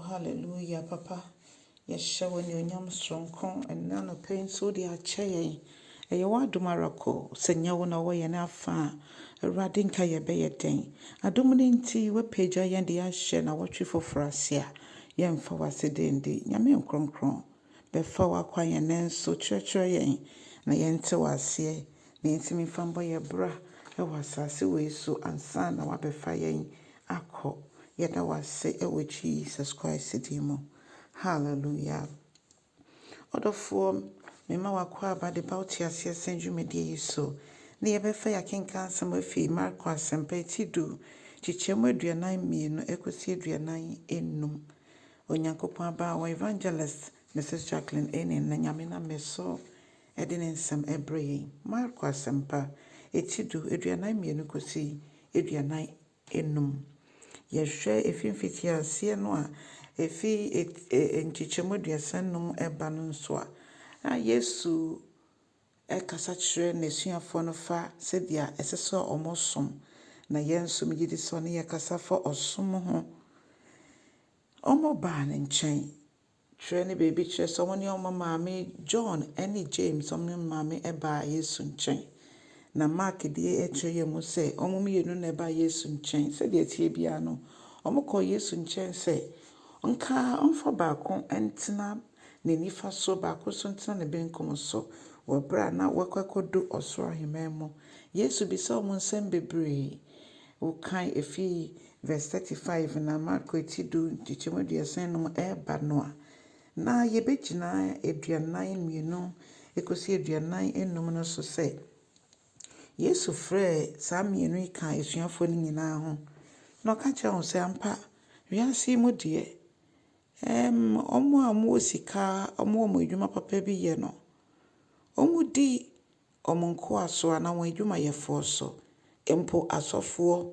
Hallelujah, Papa. Yɛhyɛ wo anuonyam soronko ɛnnɛ anɔpa yi nso wode akyɛ yɛn. Ɛyɛ w'adom ara ko. Sɛ nyɛ wo na wowɔ yɛn afa a, Awurade nka yɛbɛyɛ dɛn? Adom no nti, woapagya yɛn de ahyɛ nnawɔtwe foforɔ ase a, yɛmfa w'aseda ndi. Nyame nkronkron, bɛfa w'akwan yɛn nan so, kyerɛkyerɛ yɛn na yɛnte w'aseɛ, na yɛntumi mfa mbɔ yɛn bra wɔ asase wei so ansa na wabɛfa yɛn akɔ. Yɛda w'ase wɔ Jesus Christ din mu. Hallelujah. Ɔdɔfoɔ, mema w'akwaaba de ba wo te aseɛ sɛn dwumadie yi so. Na yɛbɛfa yɛakenka asɛm afi Marko Asɛmpa ti 10, kyekyɛmu 42 ɛkɔsi 45. Onyankopɔn abaawa Evangelist Mrs. Jacqueline Enin na Nyame nam me so ɛde ne nsɛm ɛbrɛ yɛn. Marko Asɛmpa ti 10, 42 kɔsi 45. Yɛhwɛ efi mfitiaseɛ no a, efi nkyekyɛmu 35 ɛba no nso a, na Yesu ɛkasa kyerɛ n'asuafoɔ no fa sɛdeɛ ɛsɛ sɛ ɔmo som. Na yɛn nso megye di sɛ ɔne yɛkasa fa ɔsom ho. Ɔmo baa ne nkyɛn. Twerɛ ne baabi kyerɛ sɛ ɔmo ne ɔmo maame John ne James, ɔmo ne maame ɛbaa Yesu nkyɛn. Na Mark deɛ ɛkyerɛ yɛn mu sɛ ɔmo mmienu na ɛbaa Yesu nkyɛn. Sɛdeɛ ɛteɛ biara no, ɔmo kɔɔ Yesu nkyɛn sɛ nka ɔmfa baako ntena ne nifa so, baako nso ntena ne benkum so wɔ berɛ a na wɔakɔ akɔdu ɔsoro ahemman mu. Yesu bisa wɔn nsɛm bebree. Wokan efi verse 35 na Marko ti 10 nkyekyɛmu 35 ɛreba no a, na yɛbɛgyina 42 ɛkɔsi 45 no so sɛ Yesu frɛɛ saa mmienu yi kaa asuafoɔ no nyinaa ho. Na ɔka kyerɛɛ wɔn sɛ ampa, wiase yi mu deɛ, ɔmo a wɔwɔ sika, ɔmo wɔ wɔn adwuma papa bi yɛ no, ɔmo di ɔmo nkoa so anaa wɔn adwumayɛfoɔ so. Mpo asɔfoɔ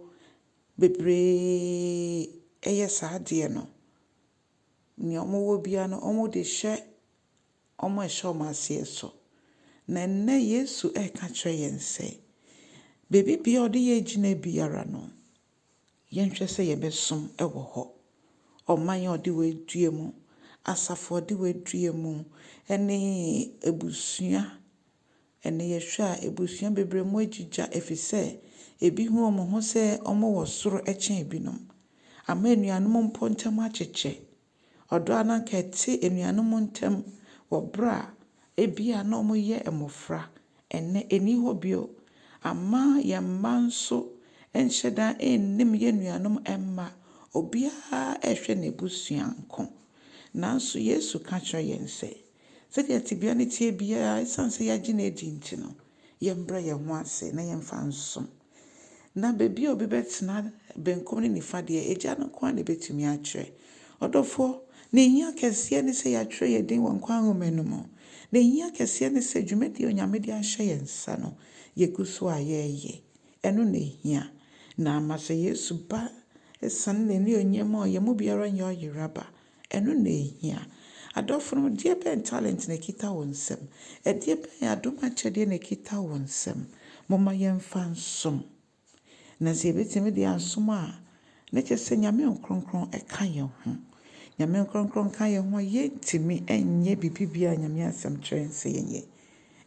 bebree ɛyɛ saa adeɛ no. Nea wɔwɔ biara no, wɔde hyɛ wɔn a ɛhyɛ wɔn aseɛ so. Na nnɛ Yesu ɛreka kyerɛ yɛn sɛ, beebi biara a ɔde yɛn gyina biara no, yɛnhwɛ sɛ yɛbɛsom wɔ hɔ. Ɔman a ɔde wo adua mu, asafo a ɔde wo adua mu, ne abusua. Ɛnnɛ yɛhwɛ a abusua bebree mu agyigya ɛfiri sɛ ebi hu wɔn ho sɛ wɔwɔ soro kyɛn ebinom. Ama anuanom mpo ntam akyekyɛ. Ɔdɔ a na anka ɛte anuanom ntam wɔ berɛ a ebia na wɔyɛ mmɔfra, ɛnnɛ ɛnni hɔ bio. Ama yɛn mma nso nhyɛ da nnim yɛn nuanom mma. Obiara ɛrehwɛ n'abusua nko. Nanso Yesu ka kyerɛ yɛn sɛ, sɛdeɛ tebea no teɛ biara, ɛsiane sɛ yɛagye no adi nti no, yɛmbrɛ yɛn ho ase na yɛmfa nsom. Na baabi a obi bɛtena benkum ne nifa deɛ, Agya no nko ara na ɛbɛtumi akyerɛ. Ɔdɔfoɔ, ne hia kɛseɛ ne sɛ yɛatwerɛ yɛn din wɔ nkwa nwoma no mu. Ne hia kɛseɛ ne sɛ dwumadie a Onyame de ahyɛ yɛn nsa no, yɛgu so a yɛreyɛ. Ɛno na ehia. Na ama sɛ Yesu ba esiane n'anuonyam a yɛn mu biara nyɛ ɔyeraba. Ɛno na ehia. Adɔfo no, deɛ bɛn talent na ɛkita wo nsam? Ɛdeɛ bɛn adom akyɛdeɛ na ɛkita wo nsam? Momma yɛmfa nsom. Na sɛ yɛbɛtumi de asom a, na kyerɛ sɛ Nyame nkronkron ɛka yɛn ho. Nyame nkronkron ka yɛn ho a, yɛntumi nyɛ biribi biara a Nyame asɛm kyerɛ yɛn sɛ yɛnyɛ.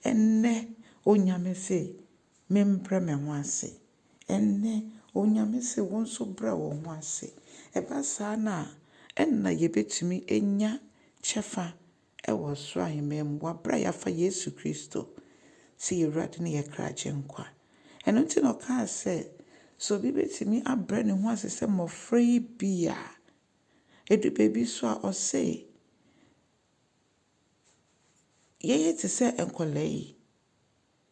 Ɛnnɛ, Onyame se, membrɛ me ho ase. Ɛnnɛ, Onyame se wo nso brɛ wo ho ase. Ɛba saa no a, ɛnna yɛbɛtumi anya kyɛfa ɛwɔ soro ahemman mu wɔ berɛ a yɛafa Yesu Kristo sɛ yɛn Awurade ne yɛn kra Agyenkwa. Ɛno nti na ɔkaa sɛ, sɛ obi bɛtumi abrɛ ne ho ase sɛ mmɔfra yi bi a, ɛdu baabi so a ɔse, yɛyɛ te sɛ nkɔlaa yi.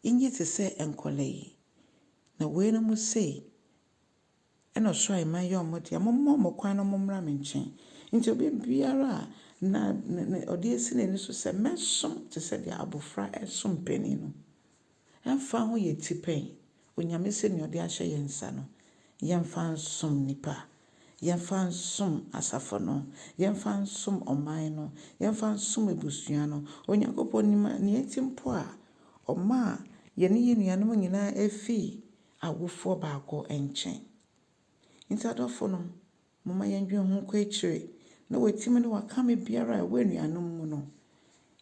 Yɛnyɛ te sɛ nkɔlaa yi. Na weinom sei, ɛna ɔsoro ahemman yɛ ɔmo dea. Momma ɔmo kwan na ɔmo me nkyɛn. Nti obi biara a na ɔde asi n'ani so sɛ mɛsom te sɛ deɛ abɔfra ɛsom panin no, ɛmfa ho yɛ ti pɛn. Onyame sɛ nea ɔde ahyɛ yɛn nsa no, yɛmfa nsom nnipa. Yɛmfa nsom asafo no. Yɛmfa nsom ɔman no. Yɛmfa nsom abusua no. Onyankopɔn nim nea nti mpo a ɔmaa yɛne yɛn nuanom nyinaa efii awofoɔ baako nkyɛn. Nti adɔfo no, momma yɛndwene ho nkɔ akyire. Na watimi ne wakame biara a ɛwɔ anuanom mu no,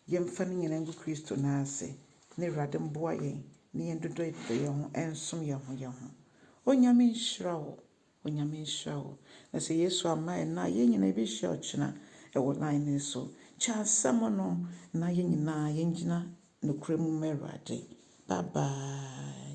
yɛmfa no nyinaa ngu Kristo nan ase. Na Awurade mboa yɛn na yɛndodɔ yɛn ho ɛnsom yɛn ho yɛn ho. Onyame nhyira wo. Onyame nhyira wo. Na sɛ Yesu amma ɛnnɛ a, yɛn nyinaa yɛbɛhyia ɔkyena ɛwɔ line no so. Kyɛ asɛm no na yɛn nyinaa yɛngyina nokorɛ mu ma Awurade. Bye bye.